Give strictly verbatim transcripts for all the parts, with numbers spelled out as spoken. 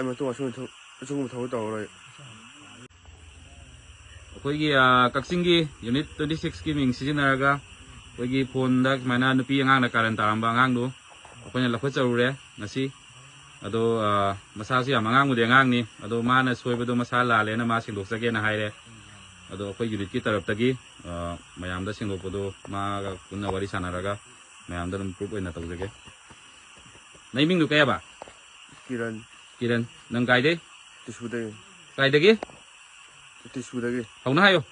ꯑꯩ ꯃꯇꯨꯡ ꯑꯁꯨꯝ ꯊꯕꯛ-, ꯑꯁꯤꯒꯨꯝꯕ ꯊꯕꯛ ꯇꯧꯔꯔꯣꯏ꯫ ꯑꯩꯈꯣꯏꯒꯤ, ꯑ, ꯀꯛꯆꯤꯡꯒꯤ ꯌꯨꯅꯤꯠ ꯇ꯭ꯋꯦꯟꯇꯤ ꯁꯤꯛꯁꯀꯤ ꯃꯤꯡ ꯁꯤꯖꯤꯟꯅꯔꯒ ꯑꯩꯈꯣꯏꯒꯤ ꯐꯣꯟꯗ ꯁꯨꯃꯥꯏꯅ ꯅꯨꯄꯤ ꯑꯉꯥꯡꯅ ꯀꯥꯔꯟ ꯇꯥꯔꯝꯕ ꯑꯉꯥꯡꯗꯣ ꯑꯩꯈꯣꯏꯅ ꯂꯧꯈꯠꯆꯔꯨꯔꯦ ꯉꯁꯤ꯫ ꯑꯗꯣ, ꯑ, ꯃꯁꯥꯁꯨ ꯌꯥꯝ ꯑꯉꯥꯡꯕꯨꯗꯤ ꯑꯉꯥꯡꯅꯤ꯫ ꯑꯗꯣ ꯃꯥꯅ ꯁꯣꯏꯕꯗꯣ ꯃꯁꯥ ꯂꯥꯜꯂꯦꯅ ꯃꯥ ꯁꯦꯡꯗꯣꯛꯆꯒꯦꯅ ꯍꯥꯏꯔꯦ꯫ ꯑꯗꯣ ꯑꯩꯈꯣꯏ ꯌꯨꯅꯤꯠꯀꯤ ꯇꯔꯞꯇꯒꯤ, ꯑ, ꯃꯌꯥꯝꯗ ꯁꯦꯡꯗꯣꯛꯄꯗꯣ ꯃꯥꯒ ꯄꯨꯟꯅ ꯋꯥꯔꯤ ꯁꯥꯟꯅꯔꯒ ꯃꯌꯥꯝꯗ ꯑꯗꯨꯝ ꯄ꯭ꯔꯨꯞ ꯑꯣꯏꯅ ꯇꯧꯖꯒꯦ꯫ ꯅꯪ ꯃꯤꯡꯗꯨ ꯀꯩ ꯍꯥꯏꯕ? ꯀꯤꯔꯟ꯫ ꯀꯤꯔꯟ꯫ ꯅꯪ ꯀꯥꯏꯗꯩ? ꯇꯤꯁꯨꯗꯒꯤ꯫ ꯀꯥꯏꯗꯒꯤ? ꯇꯤꯁꯨꯗꯒꯤ꯫ ꯍꯧꯅ ꯍꯥꯏꯌꯣ꯫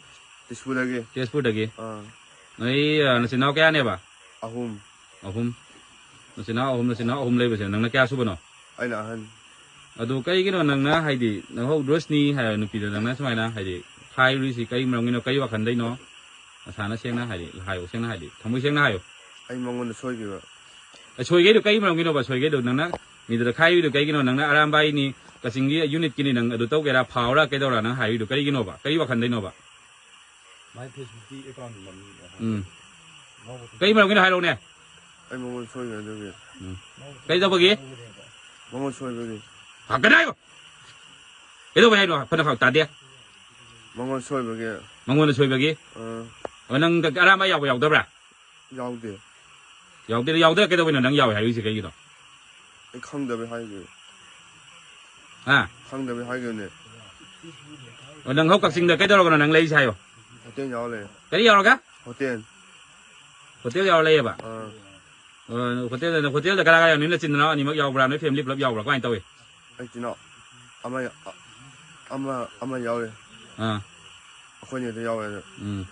ꯇꯤꯁꯨꯗꯒꯤ꯫ ꯇꯦꯖꯄꯨꯔꯗꯒꯤ꯫ ꯑꯥ꯫ ꯅꯣꯏ, ꯑ, ꯅꯆꯤꯟ ꯅꯅꯥꯎ ꯀꯌꯥꯅꯦꯕ? ꯑꯍꯨꯝ꯫ ꯑꯍꯨꯝ꯫ ꯅꯆꯤꯟ ꯅꯅꯥꯎ ꯑꯍꯨꯝ, ꯅꯆꯤꯟ ꯅꯅꯥꯎ ꯑꯍꯨꯝ ꯂꯩꯕꯁꯦ ꯅꯪꯅ ꯀꯌꯥ ꯁꯨꯕꯅꯣ? ꯑꯩꯅ ꯑꯍꯟ꯫ ꯑꯗꯨ ꯀꯩꯒꯤꯅꯣ ꯅꯪꯅ, ꯍꯥꯏꯗꯤ, ꯅꯪꯍꯧ ꯔꯣꯁꯅꯤ ꯍꯥꯏꯕ ꯅꯨꯄꯤꯗꯣ ꯅꯪꯅ ꯁꯨꯃꯥꯏꯅ, ꯍꯥꯏꯗꯤ, ꯈꯥꯏꯔꯨꯔꯤꯁꯤ ꯀꯔꯤ ꯃꯔꯝꯒꯤꯅꯣ, ꯀꯔꯤ ꯋꯥꯈꯟꯗꯩꯅꯣ? ꯅꯁꯥꯅ ꯁꯦꯡꯅ, ꯍꯥꯏꯗꯤ, ꯍꯥꯏꯌꯨ, ꯁꯦꯡꯅ, ꯍꯥꯏꯗꯤ, ꯊꯃꯣꯏ ꯁꯦꯡꯅ ꯍꯥꯏꯌꯨ꯫ ꯑꯩ ꯃꯉꯣꯟꯗ ꯁꯣꯏꯈꯤꯕ꯫ ꯑꯦ, ꯁꯣꯏꯒꯩꯗꯣ ꯀꯩ ꯃꯔꯝꯒꯤꯅꯣꯕ? ꯁꯣꯏꯒꯩꯗꯣ ꯅꯪꯅ ꯃꯤꯗꯨꯗ ꯈꯥꯏꯔꯤꯗꯣ ꯀꯩꯒꯤꯅꯣ? ꯅꯪꯅ ꯑꯔꯥꯝꯕꯥꯏꯅꯤ, ꯀꯛꯆꯤꯡꯒꯤ ꯌꯨꯅꯤꯠꯀꯤꯅꯤ, ꯅꯪ ꯑꯗꯨ ꯇꯧꯒꯦꯔꯥ, ꯐꯥꯎꯔꯥ, ꯀꯩꯗꯧꯔꯥ ꯅꯪ ꯍꯥꯏꯔꯤꯗꯣ ꯀꯔꯤꯒꯤꯅꯣꯕ? ꯀꯔꯤ ꯋꯥꯈꯟꯗꯩꯅꯣꯕ? ꯃꯥꯏ ꯐꯦꯁꯕꯨꯛꯀꯤ ꯑꯦꯀꯥꯎꯟ ꯃꯃꯤꯡ ꯎꯝ꯫ ꯀꯩ ꯃꯔꯝꯒꯤꯅꯣ ꯍꯥꯏꯔꯛꯎꯅꯦ? ꯑꯩ ꯃꯉꯣꯟ ꯁꯣꯏꯈ꯭ꯔꯦ ꯑꯗꯨꯒꯤ꯫ ꯎꯝ꯫ ꯀꯩꯗꯧꯕꯒꯤ? ꯃꯉꯣꯟ ꯁꯣꯏꯕꯒꯤ꯫ ꯍꯥ, ꯀꯩꯅꯣ ꯍꯥꯏꯌꯣ꯫ ꯀꯩꯗꯧꯕ ꯍꯥꯏꯅꯣ? ꯐꯅ ꯈꯛ ꯇꯥꯗꯦ꯫ ꯃꯉꯣꯟ ꯁꯣꯏꯕꯒꯤ꯫ ꯃꯉꯣꯟꯗ ꯁꯣꯏꯕꯒꯤ? ꯑꯥ꯫ ꯑꯣ, ꯅꯪ ꯑꯔꯥꯝꯕꯥꯏ ꯌꯥꯎꯕ ꯌꯥꯎꯗꯕ꯭ꯔꯥ? ꯌꯥꯎꯗꯦ꯫ ꯌꯥꯎꯗꯦ, ꯌꯥꯎꯗꯦ ꯀꯩꯗꯧꯕꯩꯅꯣ ꯅꯪ ꯌꯥꯎꯋꯦ ꯍꯥꯏꯔꯤꯁꯦ ꯀꯩꯒꯤꯅꯣ? ꯑꯩ ꯈꯪꯗꯕꯩ ꯍꯥꯏꯒꯦ꯫ ꯍꯥ? ꯈꯪꯗꯕꯩ ꯍꯥꯏꯒꯦꯅꯦ꯫ ꯑꯣ, ꯅꯪ ꯍꯧ ꯀꯛꯆꯤꯡꯗ ꯀꯩꯗꯧꯔꯒꯅꯣ ꯅꯪ ꯂꯩꯔꯤꯁꯦ ꯍꯥꯏꯌꯣ? ꯍꯣꯇꯦꯜ ꯌꯥꯎꯔ ꯂꯩ꯫ ꯀꯔꯤ ꯌꯥꯎꯔꯒ? ꯍꯣꯇꯦꯜ꯫ ꯍꯣꯇꯦꯜ ꯌꯥꯎꯔ ꯂꯩꯌꯦꯕ? ꯑꯥ꯫ ꯑꯣ, ꯍꯣꯇꯦꯜꯗ, ꯍꯣꯇꯦꯜꯗ ꯀꯅꯥ ꯀꯅꯥ ꯌꯥꯎꯅꯤ? ꯅꯆꯤꯟ ꯅꯅꯥꯎ ꯑꯅꯤꯃꯛ ꯌꯥꯎꯕ꯭ꯔꯥ? ꯅꯣꯏ ꯐꯦꯃꯤꯂꯤ ꯄꯨꯂꯞ ꯌꯥꯎꯕ꯭ꯔꯥ? ꯀꯃꯥꯏꯅ ꯇꯧꯋꯤ? ꯑꯩ ꯏꯆꯤꯟ ꯏꯅꯥꯎ ꯑꯃ, ꯑꯃ, ꯑꯃ ꯌꯥꯎꯔꯦ꯫ ꯑꯥ꯫ ꯑꯩꯈꯣꯏꯅꯤꯗ ꯌꯥꯎꯔꯦ ꯑꯗꯣ꯫ ꯎꯝ꯫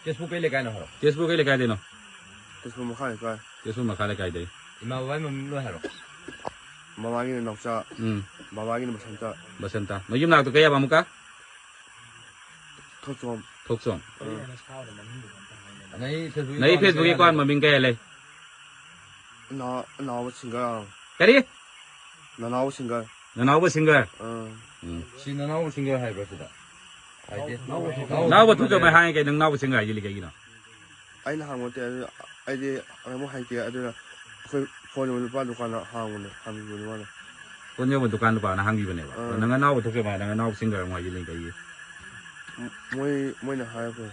ꯇꯦꯖꯄꯨꯔ ꯀꯩ ꯂꯩꯀꯥꯏꯅꯣ ꯍꯥꯏꯔꯣ? ꯇꯦꯖꯄꯨꯔ ꯀꯩ ꯂꯩꯀꯥꯏꯗꯩꯅꯣ? ꯇꯦꯖꯄꯨꯔ ꯃꯈꯥ ꯂꯩꯀꯥꯏ꯫ ꯇꯦꯖꯄꯨꯔ ꯃꯈꯥ ꯂꯩꯀꯥꯏꯗꯩ꯫ ꯏꯃꯥ ꯕꯕꯥꯒꯤ ꯃꯃꯤꯡ ꯂꯣꯏ ꯍꯥꯏꯔꯣ꯫ ꯃꯃꯥꯒꯤꯅ ꯅꯥꯎꯆꯥ꯫ ꯎꯝ꯫ ꯕꯕꯥꯒꯤꯅ ꯕꯁꯟꯇ꯫ ꯕꯁꯟꯇ꯫ ꯅꯣꯏ ꯌꯨꯝ ꯅꯥꯛꯇꯨ ꯀꯩ ꯍꯥꯏꯕ ꯑꯃꯨꯛꯀ? ꯊꯣꯛꯆꯣꯝ꯫ ꯊꯣꯛꯆꯣꯝ꯫ ꯑꯥ꯫ ꯅꯩ ꯐꯦꯁꯕꯨꯛꯀꯤ ꯅꯩ ꯑꯦꯀꯥꯎꯟ ꯐꯦꯁꯕꯨꯛꯀꯤ ꯃꯃꯤꯡ ꯑꯦꯀꯥꯎꯟ ꯀꯩ ꯍꯥꯏ? ꯃꯃꯤꯡ ꯀꯩ ꯂꯩ? ꯅꯅꯥꯎ-, ꯅꯅꯥꯎꯕ ꯁꯤꯡꯒꯔ꯫ ꯀꯔꯤ? ꯅꯅꯥꯎꯕ ꯁꯤꯡꯒꯔ꯫ ꯅꯅꯥꯎꯕ ꯁꯤꯡꯒꯔ? ꯑꯥ꯫ ꯎꯝ꯫ ꯁꯤ ꯅꯅꯥꯎꯕ ꯁꯤꯡꯒꯔ ꯍꯥꯏꯕ꯭ꯔꯥ ꯁꯤꯗ? ꯍꯥꯏꯗꯤ? ꯅꯥꯎꯕ ꯊꯣꯛꯆꯣꯝ ꯍꯥꯏ ꯍꯥꯡꯉꯤ ꯀꯩ, ꯅꯪ ꯅꯥꯎꯕ ꯁꯤꯡꯒꯔ ꯍꯥꯏꯖꯤꯜꯂꯤ ꯀꯩꯒꯤꯅꯣ? ꯑꯩꯅ ꯍꯥꯡꯕ ꯅꯠꯇꯦ, ꯑꯗꯨ ꯑꯩꯗꯤ ꯑꯃꯨꯛ ꯍꯩꯇꯦ, ꯑꯗꯨꯅ ꯑꯩꯈꯣꯏ ꯐꯣꯟ ꯌꯣꯟꯕ ꯅꯨꯄꯥ ꯗꯨꯀꯥꯟꯗ ꯍꯥꯡꯕꯅꯦ, ꯍꯥꯡꯕꯤꯕꯅꯦ ꯃꯥꯅ꯫ ꯄꯣꯠ ꯌꯣꯟꯕ ꯗꯨꯀꯥꯟ ꯅꯨꯄꯥꯅ ꯍꯥꯡꯕꯤꯕꯅꯦꯕ꯫ ꯑꯥ꯫ ꯅꯪ ꯑꯅꯥꯎꯕ ꯊꯣꯛꯆꯕ, ꯅꯪ ꯑꯅꯥꯎ ꯁꯤꯡꯒꯔ ꯑꯃ ꯍꯥꯏꯁꯦ ꯂꯩ ꯀꯩꯒꯤ? ꯃꯣꯏ, ꯃꯣꯏꯅ ꯍꯥꯏꯔꯛꯄꯅꯦ꯫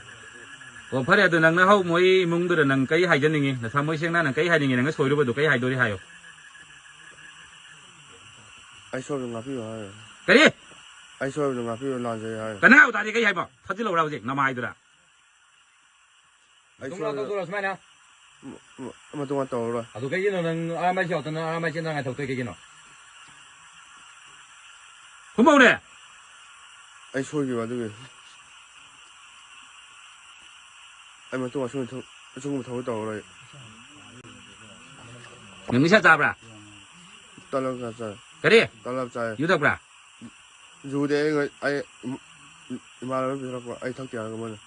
ꯑꯣ, ꯐꯔꯦ, ꯑꯗꯨ ꯅꯪꯅ ꯍꯧ-, ꯃꯣꯏ ꯏꯃꯨꯡꯗꯨꯗ ꯅꯪ ꯀꯔꯤ ꯍꯥꯏꯖꯅꯤꯡꯉꯤ? ꯅꯁꯥ ꯃꯣꯏ ꯁꯦꯡꯅ ꯅꯪ ꯀꯔꯤ ꯍꯥꯏꯅꯤꯡꯉꯤ? ꯅꯪꯅ ꯁꯣꯏꯔꯨꯕꯗꯨ ꯀꯔꯤ ꯍꯥꯏꯗꯣꯔꯤ ꯍꯥꯏꯌꯣ꯫ ꯑꯩ ꯁꯣꯏꯕꯗꯨ ꯉꯥꯛꯄꯤꯌꯨ ꯍꯥꯏꯌꯣ꯫ ꯀꯔꯤ? ꯑꯩ ꯁꯣꯏꯕꯗꯨ ꯉꯥꯛꯄꯤꯌꯨ, ꯂꯥꯟꯖꯩ ꯍꯥꯏꯌꯣ꯫ ꯀꯅꯥ ꯇꯥꯗꯤ ꯀꯔꯤ ꯍꯥꯏꯕ? ꯊꯥꯖꯤꯜꯂꯧꯔꯥ ꯍꯧꯖꯤꯛ ꯅꯃꯥꯏꯗꯨꯗ? ꯑꯩ ꯃꯇꯨꯡ ꯁꯣꯏꯕꯗꯨ ꯂꯥꯛꯇꯧꯗꯣꯔꯣ ꯁꯨꯃꯥꯏꯅ? ꯃ-, ꯃ-, ꯃꯇꯨꯡ ꯇꯧꯔꯔꯣꯏ꯫ ꯑꯗꯨ ꯀꯩꯒꯤꯅꯣ ꯅꯪ ꯑꯥꯔ ꯑꯦꯝ ꯑꯥꯏ ꯁꯤ ꯌꯥꯎꯗꯅ ꯑꯥꯔ ꯑꯦꯝ ꯑꯥꯏ ꯁꯤ ꯅꯪ ꯉꯥꯏꯊꯣꯛꯇꯣꯏ ꯀꯩꯒꯤꯅꯣ? ꯈꯨꯝꯃꯧꯅꯦ꯫ ꯑꯩ ꯁꯣꯏꯈꯤꯕ ꯑꯗꯨꯒꯤ꯫ ꯑꯩ ꯃꯇꯨꯡ ꯑꯁꯨꯝ ꯊꯕꯛ, ꯑꯁꯤꯒꯨꯝꯕ ꯊꯕꯛ ꯇꯧꯔꯔꯣꯏ꯫ ꯅꯪ ꯅꯤꯁꯥ ꯆꯥꯕ꯭ꯔꯥ? ꯇꯂꯞ ꯈꯔ ꯆꯥꯏ꯫ ꯀꯔꯤ? ꯇꯂꯞ ꯆꯥꯏ꯫ ꯌꯨ ꯊꯛꯄ꯭ꯔꯥ? ꯌꯨꯗꯤ ꯑꯩ, ꯑꯩ ꯏꯃ-, ꯏꯃꯥꯟꯅꯕꯅ ꯄꯤꯊꯣꯔꯛꯄ, ꯑꯩ ꯊꯛꯇꯦ ꯍꯥꯏꯔꯒ ꯃꯣꯏꯅ꯫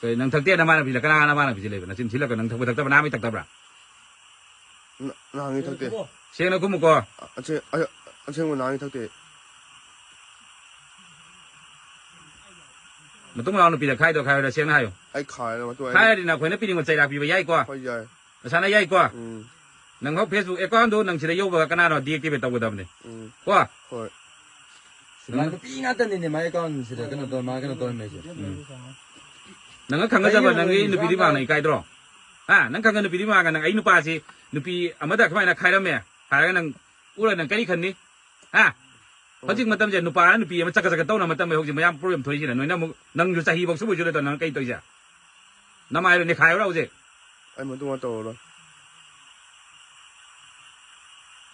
ꯀꯔꯤ, ꯅꯪ ꯊꯛꯇꯦ, ꯅꯃꯥꯟꯅꯕꯤꯗ ꯀꯅꯥ ꯅꯃꯥꯟꯅꯕꯤꯁꯤ ꯂꯩꯕ? ꯅꯆꯤꯟ ꯊꯤꯜꯂꯛꯀ, ꯅꯪ ꯊꯛꯄ ꯊꯛꯇꯕ ꯅꯍꯥꯟꯉꯩ ꯊꯛꯇꯕ꯭ꯔꯥ? ꯅ-, ꯅꯍꯥꯟꯉꯩ ꯊꯛꯇꯦ꯫ ꯁꯦꯡꯅ ꯈꯨꯝꯃꯨꯀꯣ꯫ ꯑꯁꯦ-, ꯑ-, ꯑꯁꯦꯡꯕ ꯅꯍꯥꯟꯉꯩ ꯊꯛꯇꯦ꯫ ꯃꯇꯨꯡ ꯃꯅꯥꯎ ꯅꯨꯄꯤꯗ ꯈꯥꯏꯗꯣ ꯈꯥꯏꯔꯣꯏꯗ ꯁꯦꯡꯅ ꯍꯥꯏꯌꯨ꯫ ꯑꯩ ꯈꯥꯏꯔꯦ ꯃꯇꯨꯡ ꯑꯩ ꯈꯥꯏꯔꯗꯤ ꯅꯈꯣꯏꯅ ꯄꯤꯅꯤꯡꯕ ꯆꯩꯔꯥꯛ ꯄꯤꯕ ꯌꯥꯏꯀꯣ? ꯍꯣꯏ, ꯌꯥꯏ꯫ ꯅꯁꯥꯅ ꯌꯥꯏꯀꯣ? ꯎꯝ꯫ ꯅꯪ ꯍꯧ Facebook account ꯗꯨ ꯅꯪ ꯁꯤꯗ ꯌꯧꯕꯒ ꯀꯅꯥꯅꯣ deactivate ꯇꯧꯒꯗꯕꯅꯤ꯫ ꯎꯝ꯫ ꯀꯣ? ꯍꯣꯏ꯫ ꯁꯤ ꯃꯥ ꯅꯨꯄꯤ ꯉꯥꯛꯇꯅꯤꯅꯦ ꯃꯥꯏ account ꯁꯤꯗ ꯀꯩꯅꯣ ꯇꯧꯔ, ꯃꯥ ꯀꯩꯅꯣ ꯇꯧꯔꯝꯃꯤꯁꯦ꯫ ꯎꯝ꯫ ꯅꯪꯅ ꯈꯪꯅꯖꯕ ꯀꯩꯒꯤꯅꯣ ꯅꯪꯒꯤ ꯅꯣꯏ ꯅꯨꯄꯤꯗꯤ ꯅꯨꯄꯥ ꯃꯥꯡꯅ ꯏꯀꯥꯏꯗ꯭ꯔꯣ? ꯍꯥ? ꯅꯪ ꯈꯪꯅ ꯅꯨꯄꯤꯗꯤ ꯃꯥꯡꯅ ꯅꯪ ꯑꯩ ꯅꯨꯄꯥꯁꯤ ꯅꯨꯄꯤ ꯑꯃꯗ ꯀꯃꯥꯏꯅ ꯈꯥꯏꯔꯝꯃꯦ ꯍꯥꯏꯔꯒ ꯅꯪ ꯎꯔ ꯅꯪ ꯀꯔꯤ ꯈꯟꯅꯤ? ꯍꯥ? ꯍꯧꯖꯤꯛ ꯃꯇꯝꯁꯦ ꯅꯨꯄꯥꯅ ꯅꯨꯄꯤ ꯑꯃ ꯆꯀ ꯆꯀ ꯇꯧꯅ ꯃꯇꯝ ꯍꯧꯖꯤꯛ ꯃꯌꯥꯝ problem ꯊꯣꯛꯏꯁꯤꯅ ꯅꯣꯏꯅ ꯑꯃꯨꯛ ꯅꯪꯁꯨ ꯆꯍꯤꯐꯧ ꯁꯨꯕ ꯁꯨꯗ ꯅꯪ ꯀꯩ ꯇꯧꯔꯤꯁꯦ? ꯅꯃꯥꯏꯗꯣ ꯅꯦꯈꯥꯏꯔꯣ ꯍꯧꯖꯤꯛ꯫ ꯑꯩ ꯃꯇꯨꯡ ꯇꯧꯔꯔꯣꯏ꯫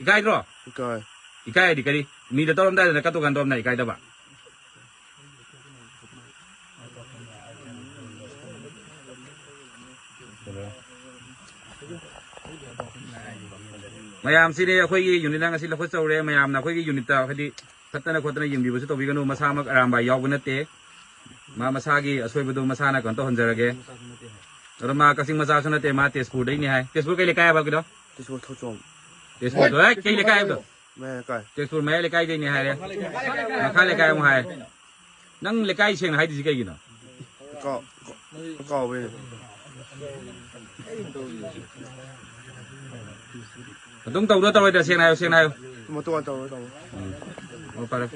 ꯏꯀꯥꯏꯗ꯭ꯔꯣ? ꯏꯀꯥꯏ꯫ ꯏꯀꯥꯏ ꯍꯥꯏꯗꯤ ꯀꯔꯤ? ꯃꯤꯗ ꯇꯧꯔꯝꯗꯥꯏꯗꯅ ꯀꯠꯇꯨ ꯀꯥꯟ ꯇꯧꯔꯝꯗꯥꯏ ꯏꯀꯥꯏꯗꯕ? ꯃꯌꯥꯝꯁꯤꯅꯤ ꯑꯩꯈꯣꯏꯒꯤ unit ꯅ ꯉꯁꯤ ꯂꯧꯈꯠꯆꯧꯔꯦ꯫ ꯃꯌꯥꯝꯅ ꯑꯩꯈꯣꯏꯒꯤ unit ꯇ ꯍꯥꯏꯗꯤ ꯐꯠꯇꯅ ꯈꯣꯠꯇꯅ ꯌꯦꯡꯕꯤꯕꯁꯨ ꯇꯧꯕꯤꯒꯅꯨ꯫ ꯃꯁꯥꯃꯛ ꯑꯔꯥꯝꯕꯥꯏ ꯌꯥꯎꯕ ꯅꯠꯇꯦ꯫ ꯃꯥ ꯃꯁꯥꯒꯤ ꯑꯁꯣꯏꯕꯗꯨ ꯃꯁꯥꯅ ꯀꯩꯅꯣ ꯇꯧꯍꯟꯖꯔꯒꯦ꯫ ꯑꯗꯣ ꯃꯥ ꯀꯛꯆꯤꯡ ꯃꯆꯥꯁꯨ ꯅꯠꯇꯦ, ꯃꯥ ꯇꯦꯖꯄꯨꯔꯗꯩꯅꯦ ꯍꯥꯏ꯫ ꯇꯦꯖꯄꯨꯔ ꯀꯩ ꯂꯩꯀꯥꯏ ꯍꯥꯏꯕ ꯀꯩꯅꯣ? ꯇꯦꯖꯄꯨꯔ ꯊꯣꯆꯣꯝ꯫ ꯇꯦꯖꯄꯨꯔꯗꯣ, ꯑꯦ, ꯀꯩ ꯂꯩꯀꯥꯏ ꯍꯥꯏꯕꯗꯣ? ꯃꯌꯥꯏ ꯂꯩꯀꯥꯏ꯫ ꯇꯦꯖꯄꯨꯔ ꯃꯌꯥꯏ ꯂꯩꯀꯥꯏꯗꯩꯅꯦ ꯍꯥꯏꯔꯦ꯫ ꯃꯈꯥ ꯂꯩꯀꯥꯏ ꯑꯃꯨꯛ ꯍꯥꯏ꯫ ꯅꯪ ꯂꯩꯀꯥꯏ ꯁꯦꯡꯅ ꯍꯥꯏꯗ꯭ꯔꯤꯁꯤ ꯀꯩꯒꯤꯅꯣ? ꯀꯥꯎ-, ꯀꯥꯎ-, ꯀꯥꯎꯕꯩꯅꯦ꯫ ꯑꯗꯨꯝ ꯇꯧꯗꯣ ꯇꯧꯔꯣꯏꯗ, ꯁꯦꯡꯅ ꯍꯥꯏꯌꯨ, ꯁꯦꯡꯅ ꯍꯥꯏꯌꯨ꯫ ꯃꯇꯣꯟ ꯇꯧꯔꯣ, ꯇꯧꯔꯣ꯫ ꯑꯣ, ꯐꯔꯦ꯫